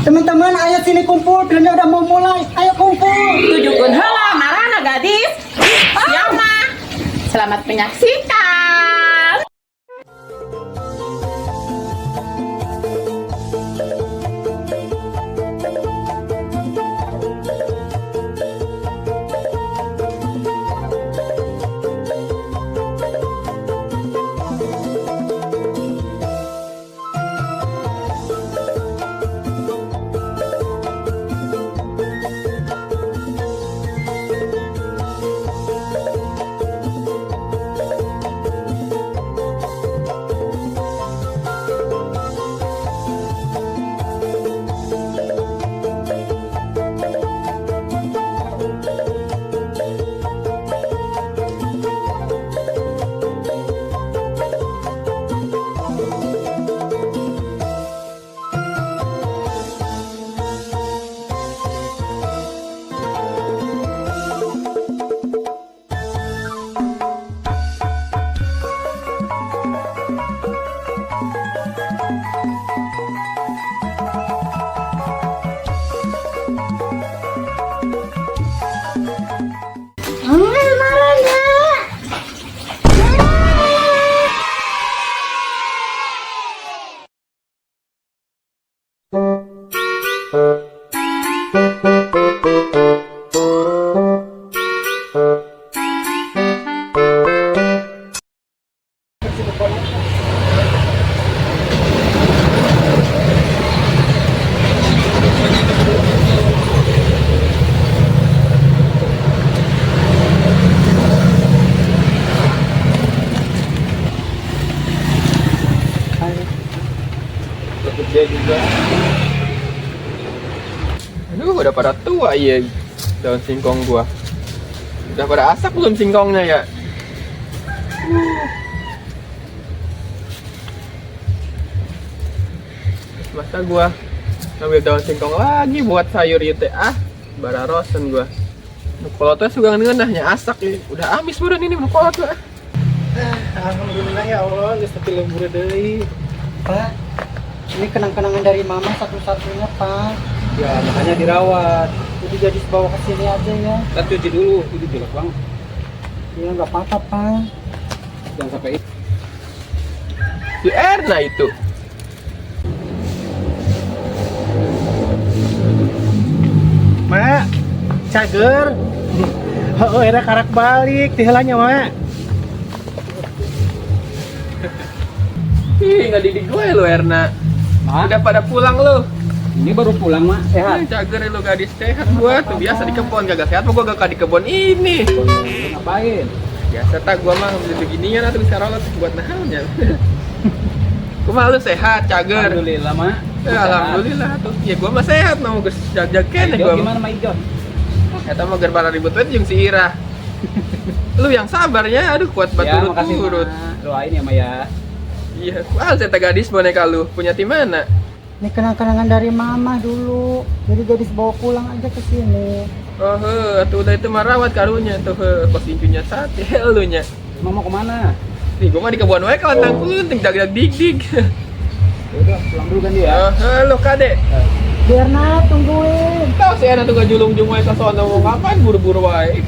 Teman-teman, ayo sini kumpul, filmnya udah mau mulai. Ayo kumpul. Tujukeun heula marana, gadis. Siap mah. Selamat menyaksikan. Marana. Gede juga. Aduh, udah pada tua ya daun singkong gua. Udah pada asak belum singkongnya ya? Masa gua ngambil daun singkong lagi buat sayur itu ah, bararosen gua. Nu kolotnya suka ngeunahnya asak ya. Udah amis badan ini nu kolot ah. Alhamdulillah ya Allah, geus teu lembur deui. Pak, ini kenang-kenangan dari mama satu-satunya, Pak. Ya, makanya dirawat. Jadi gadis bawa ke sini aja ya. Kita cuci dulu, itu jelek banget. Ya nggak apa-apa, Pak. Jangan sampai Si Erna itu. Mak, cager. Oh, era karak balik, ti heula nya, Mak. Ih, nggak didik gue lu Erna. Mak, Udah pada pulang lu. ini baru pulang, Mak. Sehat. Eh, cager lu gadis sehat gua tuh biasa di kebun kagak sehat mah gua gak di kebun ini. Lu ngapain? Biasa tak gua mah beli beginian atau bisa rawat buat nahannya. Kumaha lu sehat, cager? Alhamdulillah, Mak. Ya, alhamdulillah tuh. Ya gua mah sehat mau geus jag-jag keneh Ijo gua. gimana, Mak Ijo? Eta mah geus bara ribut we jeung si Ira. Lu yang sabar ya, aduh kuat Ya, makasih, baturut-turut. Mak. Doain ya, Mak ya. Iya, kual saya gadis boneka lu punya di mana? Ini kenang-kenangan dari mama dulu. Jadi gadis bawa pulang aja ke sini. Oh, heh, atuh udah itu mah rawat karunya tuh heh, kos incunya sate lu nya. Emang mau kemana? Nih gua mah di kebun wae kelantang kunting dag-dag dig-dig. Ya udah, pulang dulu kan dia. Oh, heh, lu kade. Berna, tungguin. Tahu sih anak tuh gak julung-julung wae ke sono mau kapan buru-buru wae.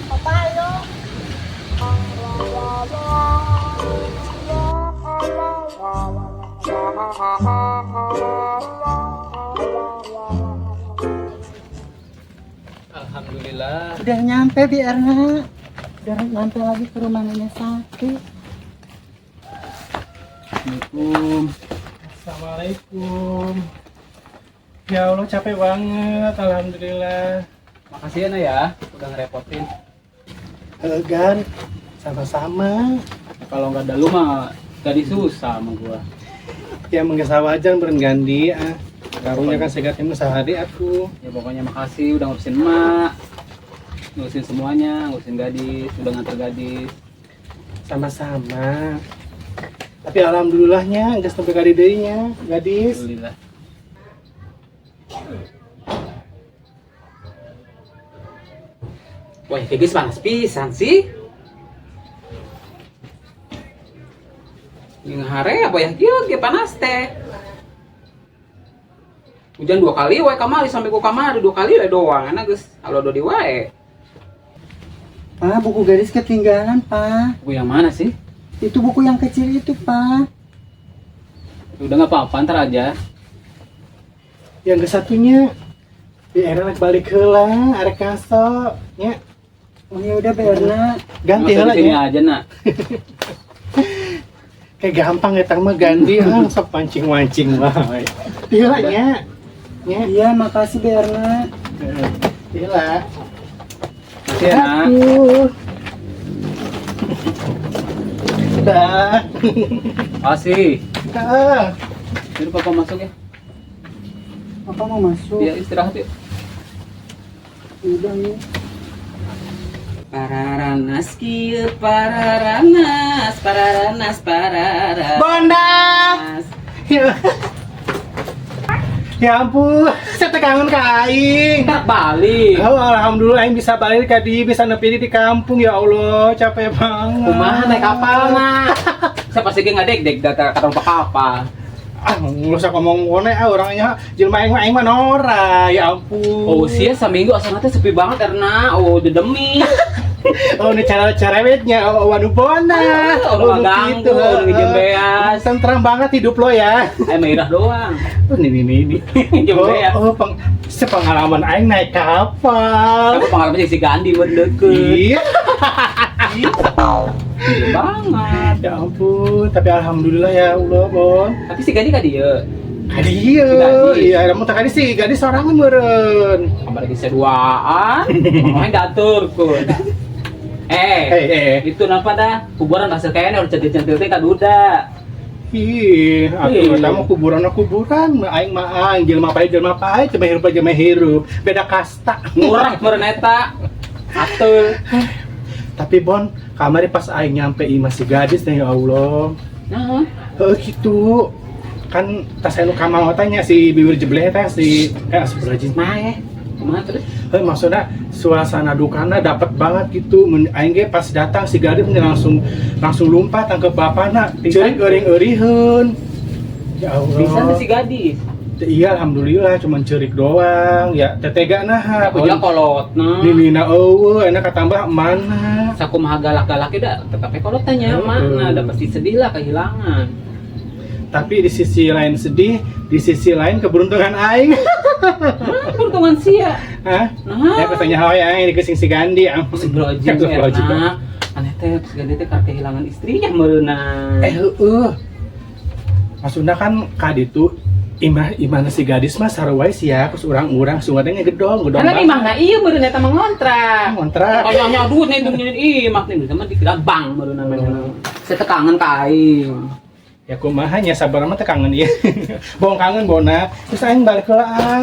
Papa, ayo. Alhamdulillah. Udah nyampe, Bi Erna. Udah nyampe lagi ke rumah Nenek Sakti. Assalamualaikum. Assalamualaikum. Ya Allah, capek banget. Alhamdulillah. Makasih ya, Nak ya, udah ngerepotin. Gan, sama-sama. Kalau nggak ada lu mah jadi susah sama gua. Ya menggesah wajan beren gandi ah. Karunya kan segatnya mah sehari aku. Ya pokoknya makasih udah ngurusin emak. Ngurusin semuanya, ngurusin gadis, udah nganter gadis. Sama-sama. Tapi alhamdulillahnya geus sampai ka dieu nya, gadis. Alhamdulillah. Wah, gadis panas pisan sih. Jeung hare apa ya kieu ge panas teh. Hujan dua kali wae kamari sampai ku kamari dua kali we doang enak geus alo di wae. Pak, buku gadis ketinggalan, Pak. Buku yang mana sih? Itu buku yang kecil itu, Pak. Udah nggak apa-apa ntar aja. Yang ke satunya di era rek balik heula, arek ngaso nya. Oh ya udah Berna. Ganti Nggak usah heula di sini nya. aja nak. Kayak gampang eta mah ganti ah sok pancing-mancing wae. Ti heula nya. Nya. Iya, makasih Berna. Heeh. Ti heula. Makasih ya nak. Aduh. Dah. Makasih. Dah. Suruh papa masuk ya. Papa mau masuk. Iya istirahat yuk. Udah nih. Pararanas kieu pararanas, pararanas pararanas. Bonda. Ya. Ya ampun, saya teh kangen ka aing. Ntar balik. Oh, alhamdulillah aing bisa balik ka dieu, bisa nepi di kampung ya Allah, capek banget. Kumaha naik kapal nak? Saya pasti ge ngadeg-deg data kata kapal. Ah, nggak usah ngomong ngone ah orangnya jelema aing mah norak, ya ampun. Oh, sia saminggu asalna teh sepi banget karena oh demi. Oh, ini cara cerewetnya, oh, waduh bona. Oh, nu ganggu, gitu, nu ngejembeas. Tentram banget hidup lo ya. Ayo mah doang. Oh, ini. Jembeas. Oh, sepengalaman aing naik kapal. Aku pengalaman si Gandhi mah deket. Iya. Iya banget. Ya ampun, tapi alhamdulillah ya Allah, Bon. Tapi si Gandhi ka dieu. Kadi iya, Si gadis. iya, namun tadi si gadis sorangan meureun. Kamar lagi seduaan, ngomongnya diaturkeun. Eh, Eh, eh. itu napa dah? Kuburan hasil kayaknya harus cantil-cantil teh ka duda. Ih, atuh Ih. eta mah kuburan kuburan, aing mah aing, jelema pae jelema pae, cuma hirup jelema hirup, beda kasta. Murah meureun eta. Atuh. Tapi Bon, kamari pas aing nyampe imah si gadis nih ya Allah. Nah, Heeh gitu. Kan tas anu kamar tanya si bibir jebleh teh si astagfirullahaladzim. mae. Kumaha terus? Heuh, maksudnya suasana dukana dapat banget gitu. Mun aing ge pas datang si gadis nih langsung langsung lompat tangkep bapana, ceurik euring-euriheun. Ya Allah. Bisa tuh si gadis. Iya, alhamdulillah cuman ceurik doang. Ya tetega nah. Ulah kolotna. Ninina eueuh, enak katambah mana. Sakumaha galak-galak dah tetapi kolot tanya Heeh. mana udah pasti sedih lah kehilangan. Tapi di sisi lain sedih, di sisi lain keberuntungan aing. Nah, keberuntungan sia. Hah? Nah. Ya katanya hawa aing dikesing si Gandhi. Si Brojim Astagfirullahaladzim. Erna. Aneh teh si Gandhi teh karena kehilangan istrinya meureunna. Eh heueuh. Maksudnya kan kaditu imah imah si gadis mah sarua sih ya, terus urang-urang sungatnya gedong, gedong. Karena imahna ieu meureun eta mah ngontrak. Ngontrak. Kayaknya duit nih nyieun imah nih sama dikira bank meureunna mah. Saya teh kangen ka aing. Ya kumaha nya sabar mah teh kangen ieu. Bohong kangen bona. Terus aing balik heula ah.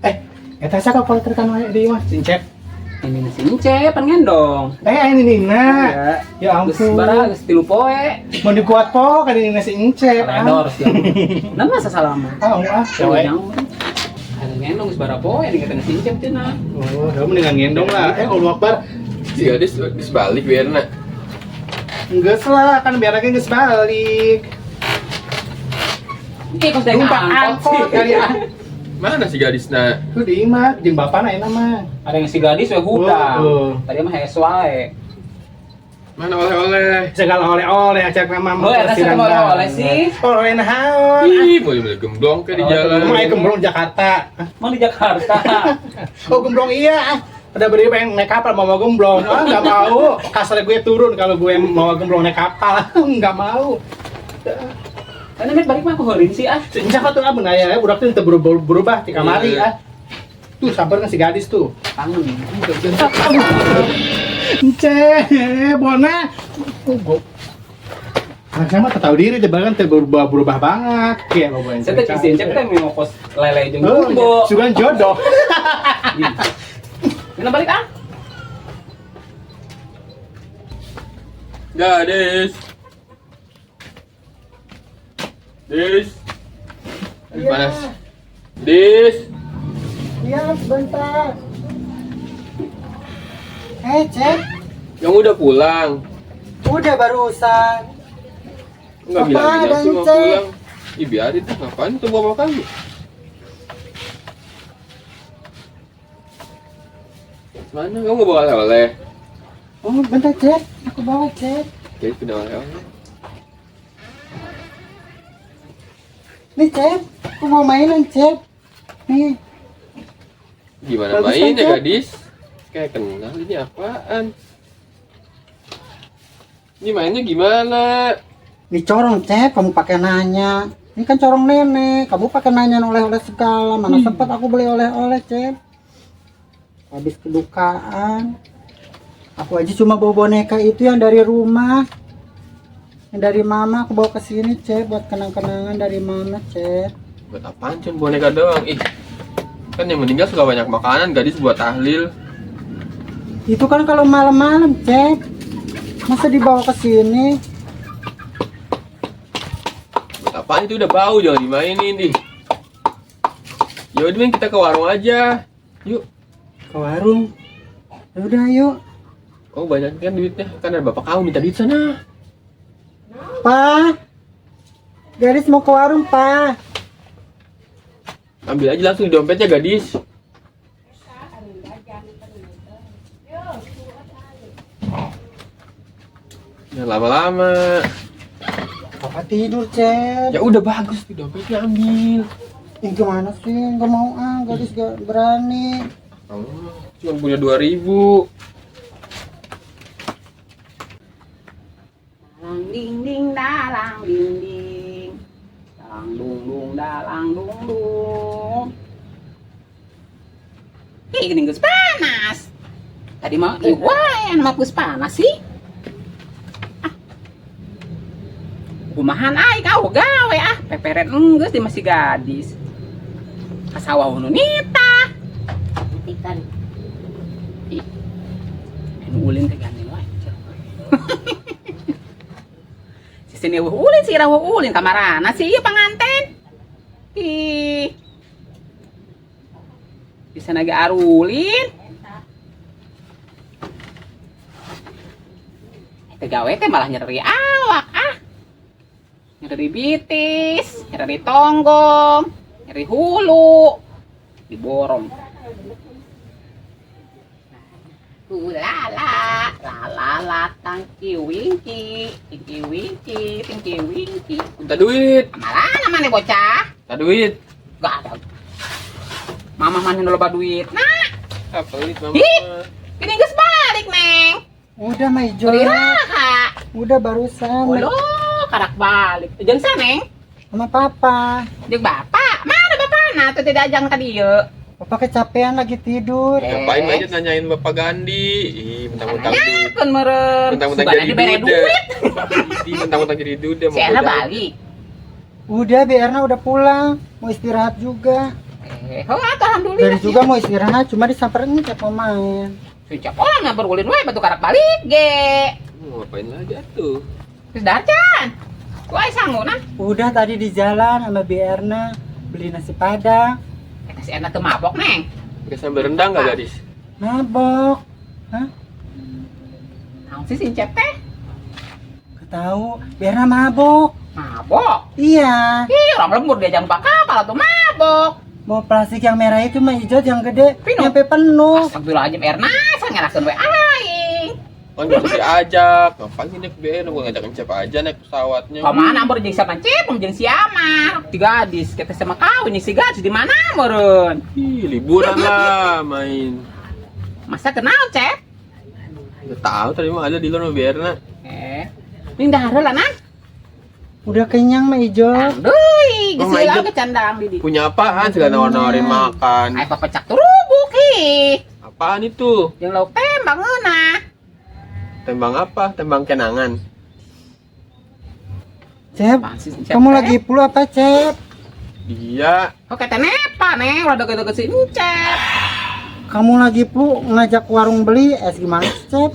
Eh, eta saka polter kan wae di imah cincep. Ini nasi Encep pan ngendong. Eh, aing nina. Ya Geus ampun. bara geus tilu poe. Mau dikuat po kan ini nasi encep. ah. Redor sih. Nah masa salama. Ah, ah, ya wae. Ada ngendong geus bara poe dikata nasi Encep cenah. Oh, ya mendingan ngendong lah. Eh, Allah Akbar. Si gadis geus balik biarna. Geus lah, kan biar lagi geus balik. Ih, kos daek Numpak angkot kali ah. Mana si gadisna? Tuh di imah jeung bapana enak mah. Ada yang si gadis we hudang. Oh, oh. Tadi mah hees wae. Mana oleh-oleh? Segala oleh-oleh acak mah. Oh, eta sih oleh-oleh sih. Oleh naon? Ih, boleh beli gemblong ke di jalan. Mau aya gemblong Jakarta. Mau di Jakarta. Oh, gemblong iya. ah. Udah beri pengen naik kapal mau mau gemblong. Ah, nggak mau. Kasar gue turun kalau gue mau gemblong naik kapal. Nggak mau. Karena mek balik mah aku heureun sih ah. Siapa tuh ah bener ya, budak tuh berubah berubah di kamari ah. Tuh sabar kan si gadis tuh. Kangen. Ence, bona. Oh, gua. Anak saya mah tak tahu diri, dia bahkan berubah berubah banget. Kayak lo Saya teh si Encep teh mau kos lele jeung Oh, jumbo. sugan jodoh. Mana balik ah? Gadis. Dis. Aduh, panas. Dis. Iya, sebentar. Eh, Cek, Yang udah pulang. udah barusan. Nggak Papa, bilang-bilang ada sih mau Encep. pulang. Ih, biarin tuh, ngapain tuh bapak kamu? Mana kamu nggak bawa oleh-oleh? Oh, bentar, Cep. Aku bawa, Cep. Jadi punya oleh-oleh. Nih, Cep. Aku mau mainan, Cep. Nih, Gimana Bagus kan, mainnya, Cep? gadis? Kayak kenal ini apaan? Ini mainnya gimana? Ini corong, Cep. Kamu pakai nanya. Ini kan corong nenek. Kamu pakai nanya oleh-oleh segala. Mana sempat aku beli oleh-oleh, Cep. Habis kedukaan. Aku aja cuma bawa boneka itu yang dari rumah. Yang dari mama aku bawa ke sini, Cep, buat kenang-kenangan dari mama, Cep. Buat apaan cun boneka doang? Ih, kan yang meninggal suka banyak makanan, gadis buat tahlil. Itu kan kalau malam-malam, Cep. Masa dibawa ke sini? Buat apaan itu udah bau, jangan dimainin ih. Ya udah Ming, kita ke warung aja. Yuk. Ke warung. Ya udah, yuk. Oh banyak kan duitnya, kan ada bapak kamu minta duit sana. Pa. Gadis mau ke warung, Pa. Ambil aja langsung di dompetnya gadis. Jangan lama-lama. Papa tidur, Cep. Ya udah bagus di dompetnya ambil. Ih, gimana sih? Nggak mau ah, gadis gak berani. Kamu cuma punya 2.000. Dalang ding ding dalang ding ding. Dalang dung dung dalang dung dung. Ih, gini geus panas. Tadi mah ih wae anu mah geus panas sih. Ah. Kumahan ai kau gawe ah, peperen enggeus di masih gadis. Ka sawah nu nita. Ikan. Ih. Anu ulin teh gandeng wae. Si sini eueuh ulin, si Ira eueuh ulin kamarana sih ieu panganten. Ih. Bisa naga arulin. Teu gawe teh malah nyeri awak ah. Nyeri bitis, nyeri tonggong, nyeri hulu. Diborong. Ulala, la la la, tangki wingki, tingki wingki, tingki wingki. Minta duit. Malah mana bocah? Minta duit. Gak ada. Mama mana nu loba duit. Nah, Ah, pelit mama. Ih. Ini geus balik, Neng. Udah, Ma Ijo. Beli raha. Udah barusan. Olo, karak balik. Jeung sa, Neng? Sama papa. Jeung bapak. Mana bapak? Nah, tuh tidak ajang tadi yuk. Papa kecapean lagi tidur. Ngapain aja nanyain Bapak Gandhi? Ih, mentang-mentang duit. Nanyakeun meureun. Mentang-mentang Sugana jadi dibere duda. duit. Ih, mentang-mentang jadi duda Si mau Erna godain. balik. Udah, Bi Erna udah pulang. Mau istirahat juga. Oh, atuh alhamdulillah. Dari juga mau istirahat, cuma disamperin Cep mau main. Sucap orang nggak berulin we batu karak balik ge. Mau ngapain lagi atuh? Terus dahar can. Ku ai sanggunan. Udah tadi di jalan sama Bi Erna beli nasi padang. Eta si Erna teu mabok, Neng. Pakai sambal rendang nggak gadis? Mabok. Hah? Naon sih si Cep teh? Gak tahu. Bi Erna mabok. Mabok. Iya. Ih, orang lembur dia jangan bakal tuh mabok. Mau plastik yang merah itu mah hijau yang gede, Penuh. nyampe penuh. Astagfirullahaladzim, Erna, saya ngerasain we aing. Kan gak usah diajak. Ngapain naik BR? Gua ngajak Encep aja naik pesawatnya. Kemana baru jeung sama Cep, jeung si Amar. Ti gadis, kita sama kawin si gadis di mana meureun? Ih, liburan lah main. Masa kenal, Cep? Gak tahu tadi mah ada di luar sama Berna. Ning dahar lah nan. Udah kenyang mah Ijo. Deui, geus Oh, my heula God. ge candang di di. Punya apaan? Segala nawar-nawarin makan. Aya papecak terubuk ih. Apaan itu? Jeung lauk tembang ngeunah. Tembang apa? Tembang kenangan. Cep, Apaan sih, Cep, kamu teh? lagi flu apa, Cep? Dia Kok kata nepa neng, ulah deket-deket si Encep. Kamu lagi flu ngajak ke warung beli es gimana sih, Cep?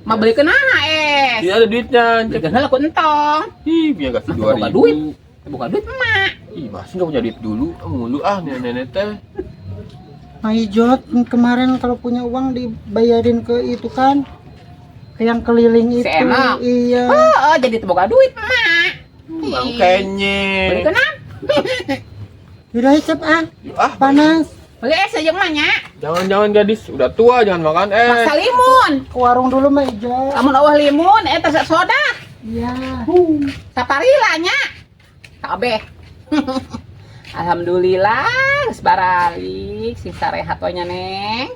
Mau beli kenaha es? dia ada duitnya. Beli kenaha ku entong. Ih, punya kasih Mah, 2000. boga duit. Buka duit emak. Ih, masih nggak punya duit dulu. Ah, mulu ah nenek-nenek teh. Ma Ijot kemarin kalau punya uang dibayarin ke itu kan? Ke yang keliling itu. Si Enok. Iya. Oh, jadi teu boga duit emak. Bangkenya. Beli kenapa? Udah ya, Cep ah. Ah, Panas. Beli es aja mah nya. jangan-jangan gadis udah tua jangan makan es. Maksa limun. Ke warung dulu mah Ijo. Lamun euweuh limun eta soda. Iya. Saparila nya. Kabeh. Alhamdulillah geus baralik sing sarehat we nya, Neng.